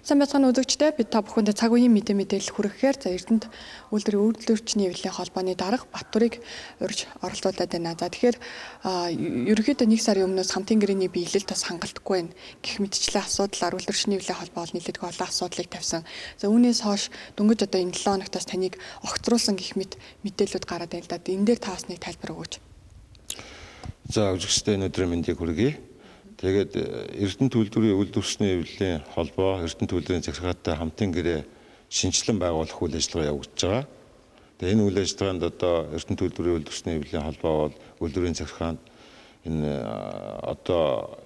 Сайн байцгаана үзэгчдээ, бид та бүхэндээ цаг үеийн мэдээлэл хүргэхээр за Эрдэнэт үйлдвэрийн үйлдвэрчний эвлэлийн холбооны дарга Баттүрийг урьж оролцуулаад байна. За тэгэхээр ерөнхийдөө 1 сарын өмнөөс хамтын гэрээний биелэлд бас хангалтгүй байна гэх мэтчлэн асуудлаар үйлдвэрчний эвлэлийн холбоо нийлээдгүй олон асуудлыг тавьсан. За үүнээс хойш дөнгөж одоо энэ 7 хоногтоос таныг огцруулсан гэх мэт мэдээлэлүүд гараад байна л да. Энэ дээр та бас нэг тайлбар өгөөч. За үзэгчдээ өнөөдрийн мэндийг хүргэе. Тэгээд Эрдэнэт үйлдвэрийн үйлдвэрчний эвлэлийн холбоо Эрдэнэт үйлдвэрийн захиргаатай хамтын гэрээ шинжилэн байгуулах үйл ажиллагаа явагдаж байгаа. Тэгээд энэ үйл ажиллагаанд одоо Эрдэнэт үйлдвэрийн үйлдвэрчний эвлэлийн холбоо бол үйлдвэрийн захиргаанд энэ одоо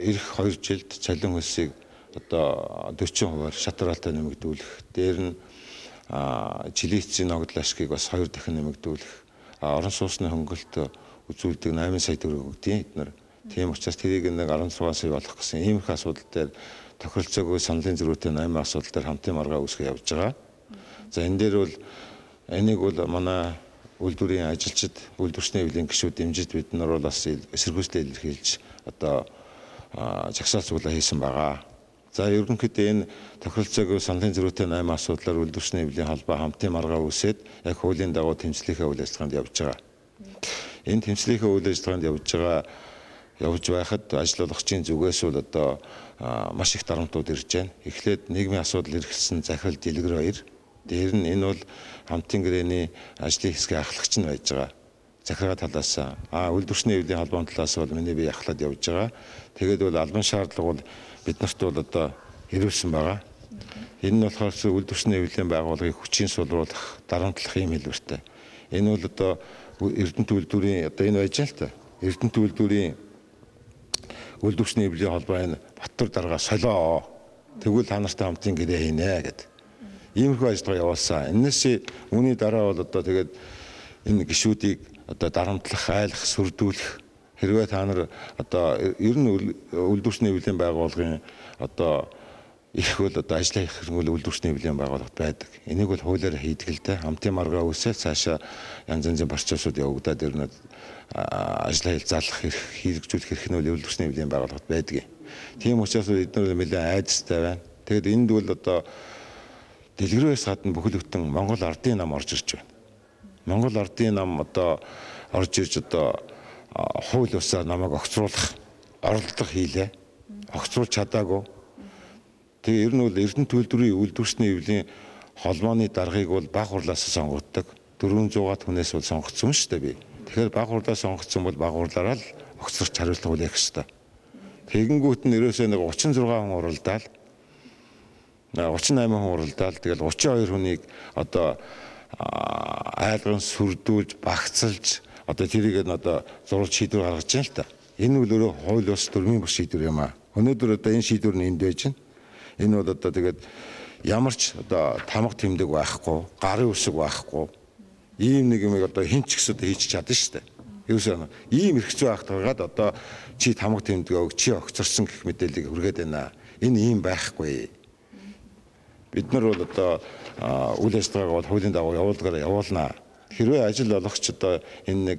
эх 2 жилд цалин хөлсийг одоо 40%-аар шатраалтай нэмэгдүүлэх, дээр нь жилийн эцсийн ногдол ашгийг бас 2 дахин нэмэгдүүлэх, орон сууцны хөнгөлт үзүүлдэг 8 сая төгрөг өгдөг эднэр. Тийм учраас тэрийг нэг 16 сая болох гэсэн иймэрхүү асуудал дээр тохиролцоогүй саналын зөрүүтэй 8 асуудал дээр хамтын маргаа үүсгэж явж байгаа. За энэ дээр бол энийг бол манай үйлдвэрийн ажилчид, үйлдвэрчний эвлэлийн гишүүд дэмжиж бид нар бол бас эсэргүүцлээ илэрхийлж одоо жагсаал цуглаа хийсэн байгаа. За ерөнхийдөө энэ тохиролцоогүй саналын зөрүүтэй 8 асуудлаар үйлдвэрчний эвлэлийн холбоо хамтын маргаа үүсээд яг хуулийн дагуу тэмцлийнхээ үйл ажиллагаанд явж байгаа. Энэ тэмцлийнхээ үйл ажиллагаанд явж байхад ажил олгогчийн зүгээс бол одоо маш их дарамтууд ирж байна. Эхлээд нийгмийн асуудал эрхэлсэн захирал Дэлгэр хоёр. Дээр нь энэ бол хамтын гэрээний ажлын хэсгийн ахлагч нь байж байгаа. Захиргаа талаас үйлдвэрчний эвлэлийн холбоон талаас бол миний бие ахлаад явж байгаа. Тэгээд бол албан шаардлага бол биднэрт бол одоо хэрүүлсэн байгаа. Энэ нь болохоор үйлдвэрчний эвлэлийн байгууллагыг хүчийн сулруулах, дарамтлах юм хэлбэртэй. Энэ бол одоо Эрдэнэт үйлдвэрийн одоо энэ байж байгаа л та. Эрдэнэт үйлдвэрийн үйлдвэрчний эвлэлийн холбоо энэ Баттүр дарга солио. Тэгвэл та нартай хамтын гэрээ хийнэ гэд. Иймэрхүү ажиллагаа явуулсан. Энээс үүний дараа бол одоо тэгээд энэ гишүүдийг одоо дарамтлах, айлах, сүрдүүлэх хэрвээ та нар одоо ер нь үйлдвэрчний эвлэлийн байгууллагын одоо их бол одоо ажлын их хэрэгэл үйлдвэрчний эвлэлийн байгууллагт байдаг. Энийг бол хуулиар хийдэг л дээ. Хамтын маргаа үүсэл цаашаа янз янзын процессууд явагдаад ер нь ажлаа залах хэрэгжүүлэх эрх нь үйлдвэрчний эвлэлийн байгууллагт байдаг. Тийм учраас эдгээр нэлээд айдастай байна. Тэгээд энд бол одоо дэлгэрээс гадна бүхэл бүтэн Монгол ардын нам орж ирж байна. Монгол ардын нам одоо орж ирж одоо хууль усаар намайг огцруулах оролдлого хийлээ. Огцруулж чадаагүй. Тэгээ ер нь бол Эрдэнэт үйлдвэрийн үйлдвэрчний эвлэлийн холбооны даргыг бол баг хурлаас сонгогддог. 400-аад хүнээс бол сонгогдсон шүү дээ би. Тэгэхээр баг хурлаас сонгогдсон бол баг хурлаараа л огцорч хариуцлага хүлээх ёстой. Тэгэнгүүт нь ерөөсөө нэг 36 хүн уралдаал 38 хүн уралдаал тэгэл 32 хүнийг одоо айлган сүрдүүлж багцалж одоо тэрийг нь одоо зурулж шийдвэр гаргаж байна л та. Энэ үл өөрөө хууль бус дүрмийн бус шийдвэр юм аа. Өнөөдөр одоо энэ шийдвэр нь энд байж байна. Энэ бол одоо тэгээд ямар ч одоо тамга тэмдэг байхгүй, гарын үсэг байхгүй ийм нэг юм одоо хэн ч гэсэн хийж чадна шүү дээ. Ерөөсөө ийм эрх зүй байх гаргаад одоо чи тамга тэмдэг өг, чи огцорсон гэх мэдээллийг хүргээд байна. Энэ ийм байхгүй. Бид нар бол одоо үйл ажиллагааг бол хуулийн дагуу явуулдгаар явуулнаа. Хэрвээ ажил олгогч одоо энэ нэг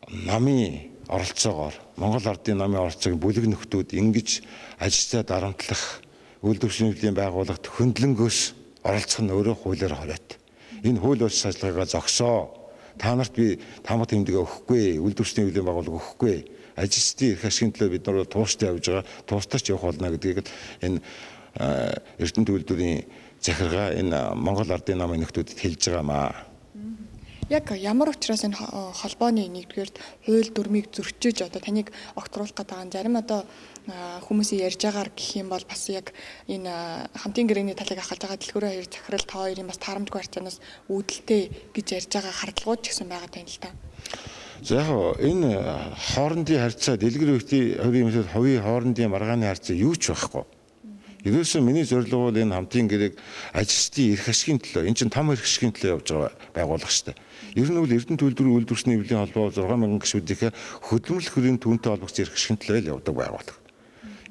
намын оролцоогоор Монгол ардын намын оролцоог бүлэг нөхдүүд ингэж ажилчдаа дарамтлах үйлдвэрчний эвлэлийн байгууллагт хөндлөнгөөс оролцох нь өөрөө хуулиар хориот. Энэ хууль бус ажиллагаагаа зогсоо. Та нарт би тамга тэмдэг өгөхгүй, үйлдвэрчний эвлэлийн байгууллага өгөхгүй. Ажилчдын эрх ашигын төлөө бид нар тууштай явж байгаа, туустайч явах болно гэдгийг энэ Эрдэнэт үйлдвэрийн захиргаа энэ Монгол ардын намын нөхдүүдэд хэлж байгаа маа. Яг ямар учраас энэ холбооны нэгдүгээрт хууль дүрмийг зөрчиж одоо таныг огцруулах гэдэг байгаа. Зарим одоо хүмүүсийн ярьж байгаагаар гэх юм бол бас яг энэ хамтын гэрээний талыг ахалж байгаа Дэлгэрийн хоёр захирал та хоёрын бас таарамжгүй харьцаанаас үүдэлтэй гэж ярьж байгаа хардлагууд ч гэсэн байгаа тань л та. За яг энэ хоорондын харьцаа Дэлгэр хоёрын юмсад хувийн хоорондын маргааны харьцаа юу ч байхгүй. Ерөөсөө миний зорилго бол энэ хамтын гэрээг ажилчдын эрх ашигын төлөө, энэ чинь том эрх ашигын төлөө явж байгаа байгууллага шүү дээ. Ер нь бол Эрдэнэт үйлдвэрийн үйлдвэрчний эвлэлийн холбоо 6,000 гишүүдийнхээ хөдөлмөрлөх хүрийн түүнтэй холбогдсон эрх ашигын төлөө л явдаг байгууллага.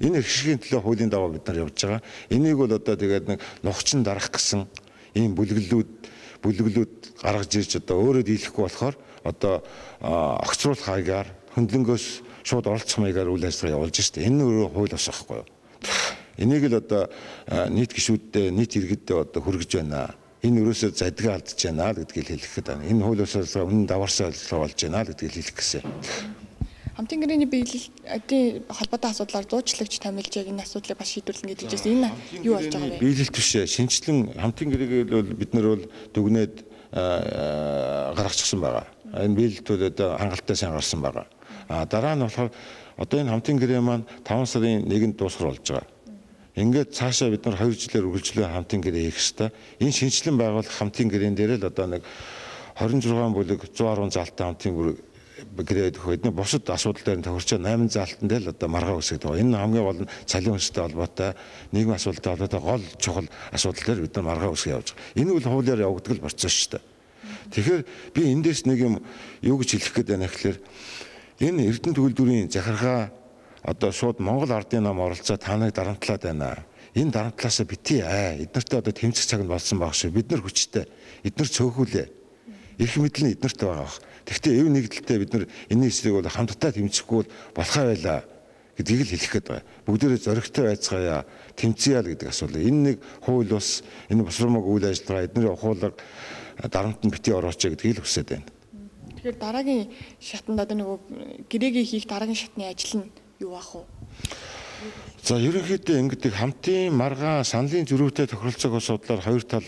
Энэ эрх ашигын төлөө хуулийн дагуу бид нар явж байгаа. Энийг бол одоо тэгээд нэг нухчин дарах гэсэн ийм бүлэглүүд гаргаж ирж одоо өөрөө дийлэхгүй болохоор одоо огцруулах хаягаар хөндлөнгөөс шууд оролцох маягаар үйл ажиллагаа явуулж шүү дээ. Энэ өөрөө хууль бус байхгүй юу? Энийг л одоо нийт гишүүддээ, нийт иргэддээ одоо хүргэж байна. Энэ ерөөсөө задгаа алдаж байна гэдгийг хэлэх гээд байна. Энэ хууль бус ажиллагаа үнэн даварсан ажиллагаа болж байна гэдгийг хэлэх гэсэн. Хамтын гэрээний биелэлтийн холбоотой асуудлаар зуучлагч томилж яг энэ асуудлыг бас шийдвэрлэнэ гэж хэлжсэн. Энэ юу болж байгаа вэ? Биелэлт биш ээ. Шинэчлэн хамтын гэрээгээ бол бид нар бол дүгнээд гаргачихсан байгаа. Энэ биелэлт бол одоо хангалттай сайн гарсан байгаа. А дараа нь болохоор одоо энэ хамтын гэрээ маань 5 сарын 1-нд дуусгар болж байгаа. Ингээд цаашаа бид нар 2 жилээр үргэлжлэн хамтын гэрээ хийх ёстой. Энэ шинэчлэн байгуулах хамтын гэрээн дээр л одоо нэг 26 бүлэг 110 заалттай хамтын гэрээ өгөх эдний бусад асуудал дээр нь тохирчоо 8 заалтан дээр л одоо маргаа үсгэдэг байгаа. Энэ хамгийн гол нь цалин хөлстэй холбоотой, нийгмийн асуудалтай холбоотой гол чухал асуудал дээр бид нар маргаа үсгэ явж байгаа. Энэ үл хуулиар явагддаг л процесс шүү дээ. Тэгэхээр би эндээс нэг юм юу гэж хэлэх гээд байна гэхээр энэ Эрдэнэ төгөлдрийн захиргаа одоо шууд Монгол ардын нам оролцоо та нарыг дарамтлаад байна. Энэ дарамтлаасаа битгий аа. Эднэртэй одоо тэмцэх цаг нь болсон байх шүү. Бид нар хүчтэй. Эднэр цөөхүүлээ. Эрх мэдэл нь эднэрт байгаа бах. Тэгэхдээ эв нэгдэлтэй бид нар энэний эсрэг бол хамтдаа тэмцэхгүй бол болохоо байлаа гэдгийг л хэлэх гээд байгаа. Бүгдээрээ зоригтой байцгаая, тэмцъя л гэдэг асуулт. Энэ нэг хууль бус, энэ босромог үйл ажиллагаа эднэрийн ухуулга дарамт нь битгий орооч гэдгийг л хүсэж байна. Тэгэхээр дараагийн шатанд одоо нөгөө гэрээгээ хийх дараагийн шатны ажил нь юу ах вэ? За ерөнхийдөө ингэдэг хамтын маргаан саналын зөрүүтэй тохиролцоог асуудлаар хоёр тал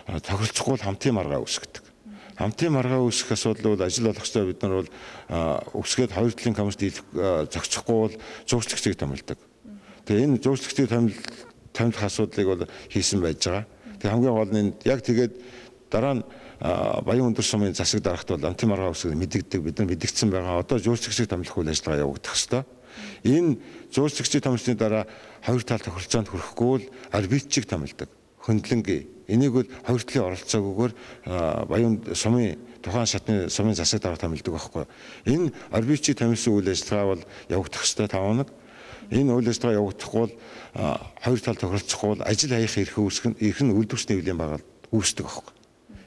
тохиролцохгүй бол хамтын маргаа үүсгэдэг. Хамтын маргаа үүсгэх асуудал бол ажил олгочтой бид нар бол үүсгээд хоёр талын комисс зохицохгүй бол зуурчлагчдыг томилдог. Тэгээ энэ зуурчлагчдыг томилох асуудлыг бол хийсэн байж байгаа. Тэгээ хамгийн гол нь яг тэгээд дараа нь Баян өндөр сумын засаг дарагт бол хамтын маргаа үүсгэх мэдэгдэг, бид нар мэдэгдсэн байгаа. Одоо зуурчлагчдыг томилох үйл ажиллагаа явагдах ёстой. Энэ зуурчлагчдыг томилсны дараа хоёр тал тохиролцоонд хүрэхгүй бол арбитрчийг томилдог. Хөндлөнгийн. Энийг бол хоёр талын оролцоогүйгээр Баян сумын тухайн шатны сумын засаг дарга томилдог байхгүй. Энэ арбитрчийг томилсон үйл ажиллагаа бол явагдах ёстой 5 хоног. Энэ үйл ажиллагаа явагдахгүй бол хоёр тал тохиролцохгүй бол ажил хаях эрх үүсгэн эрх нь үйлдвэрчний хэвлийн багал үүсдэг байхгүй.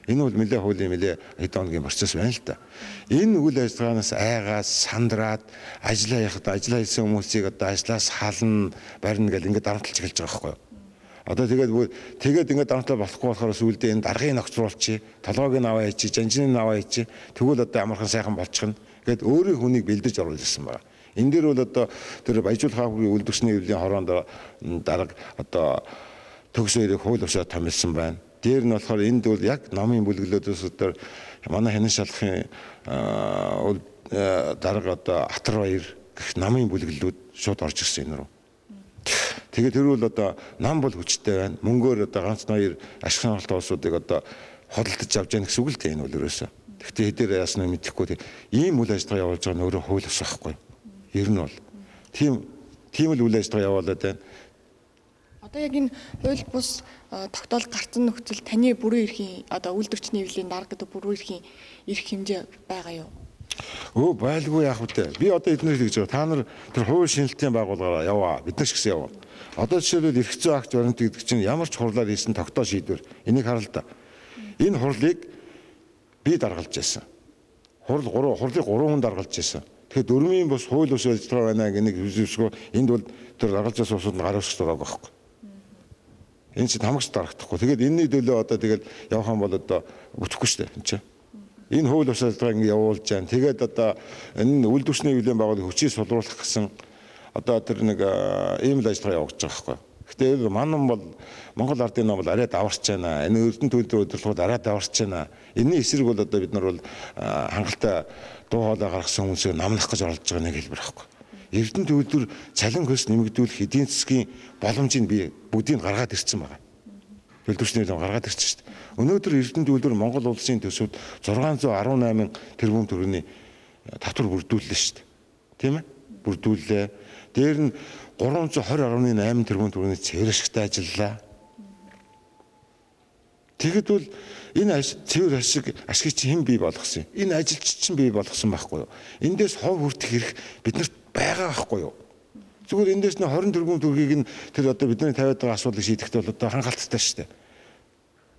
Энэ бол нэлээ хуулийн нэлээ хэдэн хоногийн процесс байна л да. Энэ үйл ажиллагаанаас айгаад сандраад ажил хаяхад ажил хайсан хүмүүсийг одоо ажлаас хална барина гэл ингээд дарамтлж эхэлж байгаа байхгүй юу. Одоо тэгээд ингээд дарамтлаа болохгүй болохоор сүүлдээ энэ даргыг нохцруулчих, толгойг нь аваа хийчих, жанжиныг нь аваа хийчих. Тэгвэл одоо амархан сайхан болчихно гэд өөрийн хүнийг бэлдэж оруулж ирсэн байна. Энэ дээр бол одоо тэр Баяжуул хаан үйлдвэрчний хэвлийн хороонд дарга одоо төгс хоёрыг хууль бусаар томилсон байна. Дээр нь болохоор энд бол яг намын бүлэглүүдээс одоо манай хянан шалахын дарга одоо Атар баяр гэх намын бүлэглүүд шууд орж ирсэн энэ рүү. Тэгээд тэр бол одоо нам бол хүчтэй байна. Мөнгөөр одоо ганц хоёр ашиг сонирхолтой улсуудыг одоо худалдаж авч яах гэсэн үг л дээ энэ бол ерөөсөө. Тэгэхдээ хэдээр яасан нь мэдэхгүй ийм үйл ажиллагаа явуулж байгаа нь өөрөө хууль бус байхгүй. Ер нь бол тийм л үйл ажиллагаа явуулаад байна. Одоо яг энэ хууль бус тогтоол гарцсан нөхцөл таны бүрэн эрхийн одоо үйлдвэрчний хэвлийн дарга гэдэг бүрэн эрхийн эрх хэмжээ байгаа юу? Өө байлгүй яах вэ? Би одоо эднэр хэлж байгаа. Та нар тэр хууль шинэлтийн байгууллагаараа яваа. Бид нар ч гэсэн яваа. Одоо жишээлбэл эрх зүйн акт баримт гэдэг чинь ямар ч хурлаар хийсэн тогтоол шийдвэр. Энийг харал та. Энэ хурлыг би даргалж байсан. Хурлыг 3 хүн даргалж байсан. Тэгэхээр дөрмийн бус хууль бус ажиллагаа байна гэх нэг хэвшгүй энд бол тэр даргалж байсан улсууд нь гар үсгэж байгаа байхгүй. Энэ чинь хамагч дарагдахгүй. Тэгээд энэний төлөө одоо тэгэл явах юм бол одоо бүтэхгүй шүү дээ энэ чинь. Энэ хууль бус ажиллагааг ингэ явуулж байна. Тэгээд одоо энэ үйлдвэрчний хэвлийн байгууллагыг хүчийг сулруулах гэсэн одоо тэр нэг ийм л ажиллагаа явагдаж байгаа байхгүй. Гэхдээ манан бол Монгол ардын нам бол арай даварч байна. Энэ Эрдэнэ төлөв удирдлагууд арай даварч байна. Энэний эсрэг бол одоо бид нар бол хангалттай дуу хоолой гаргасан хүмүүсийг намнах гэж оролдож байгаа нэг хэлбэр байхгүй. Эрдэнэ төвлөр цалин хөлс нэмэгдүүлэх эдийн засгийн боломжийг би бүгдийг гаргаад ирсэн байгаа. Төлөвчний лам гаргаад ирсэн шүү дээ. Өнөөдөр Эрдэнэ төвлөр Монгол улсын төсөвд 618 тэрбум төгрөгийн татвар бүрдүүллээ шүү дээ. Тийм ээ? Бүрдүүллээ. Дээр нь 320.8 тэрбум төгрөгийн цэвэр ашигтай ажиллалаа. Тэгэхэд бол энэ цэвэр ашгийг чинь хэн бий болгосон юм? Энэ ажилч чинь бий болгосон байхгүй юу? Эндээс хов хүртэх эрх биднэрт байгаа байхгүй юу? Зүгээр эндээс нь 20 тэрбум төгрөгийг нь тэр одоо бидний тавиад байгаа асуудлыг шийдэхдээ бол одоо хангалттай шүү дээ.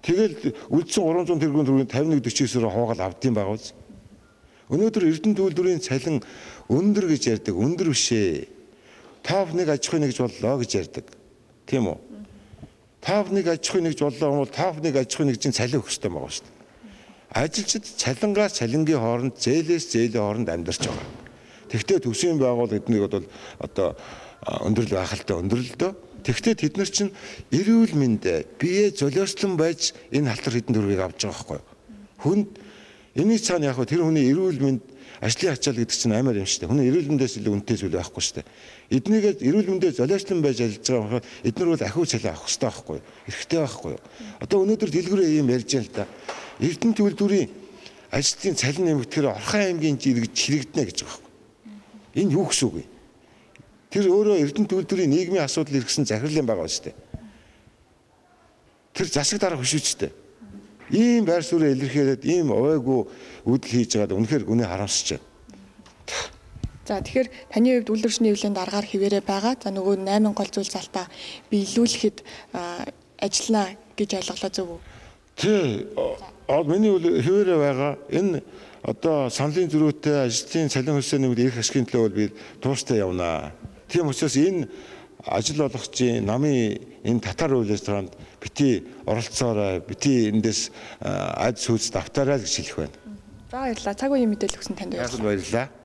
Тэгэл үлдсэн 300 тэрбум төгрөгийн 51 49-оор хуугаал авдсан байгаа биз? Өнөөдөр Эрдэнэ төвлөрийн цалин өндөр гэж ярьдаг, өндөр биш ээ. Топ 1 аж ахуйн нэг гэж боллоо гэж ярьдаг. Тийм үү? Та бүхнийг аж ахуйн нэгж боллоо юм бол та бүхнийг аж ахуйн нэгжийн цалин өгөх хэрэгтэй байгаа шүү дээ. Ажилчид цалингаас цалингийн хооронд, зээлээс зээлийн хооронд амьдарч байгаа. Тэгвэл төсвийн байгууллага эднийг бол одоо өндөрлөл байх л та өндөрлөлдөө. Тэгвэл тэд нар чинь эрүүл мэндэ бие золиослон байж энэ халтар хэдэн төгрөгийг авч байгаа байхгүй юу? Хүнд энэний цаана яг тэр хүний эрүүл мэнд ажлын ачаал гэдэг чинь амар юм шүү дээ. Хүний эрүүл мэндээс илүү үнэтэй зүйл байхгүй шүү дээ. Эднийгээ эрүүл мэндээ золиослон байж ажиллаж байгаа болохоор эднэр бол ахиу цалин авах хэрэгтэй байхгүй юу? Эрхтэй байхгүй юу? Одоо өнөөдөр дэлгүүрээ ийм ярьж байна л да. Эрдэнэ төлбөрийн ажилтны цалин нэмэгдэхээр Орхон аймгийн иргэд чирэгдэнэ гэж байгаа байхгүй юу? Энэ юу гэсэн үг вэ? Тэр өөрөө Эрдэнэ төлбөрийн нийгмийн асуудал эргэсэн захирлын байгаа шүү дээ. Тэр засаг дарга биш үү дээ. Ийм байр суурь илэрхийлээд ийм овойгүй үйлдэл хийж байгаад үнэхээр гүнээ харамсаж байна. За тэгэхээр таны хувьд үйлдвэрчний хэвлэлийн даргаар хэвээрээ байгаа. За нөгөө 8 гол зүйл залтаа биелүүлэхэд ажиллана гэж ойлголоо зөв үү? Тий. Миний хэвээрээ байгаа. Энэ одоо саналын зөрүүтэй ажилтны цалин хөлсөө нэмэлт эрх ашигын төлөө бол би тууштай явнаа. Тийм учраас энэ ажил олгогчийн намын энэ татар үйл ажиллагаанд бити оролцоорой, бити эндээс ад сүйц давтаарай гэж хэлэх байна. За баярлалаа. Цаг үеийн мэдээлэл өгсөн танд баярлалаа. Баярлалаа.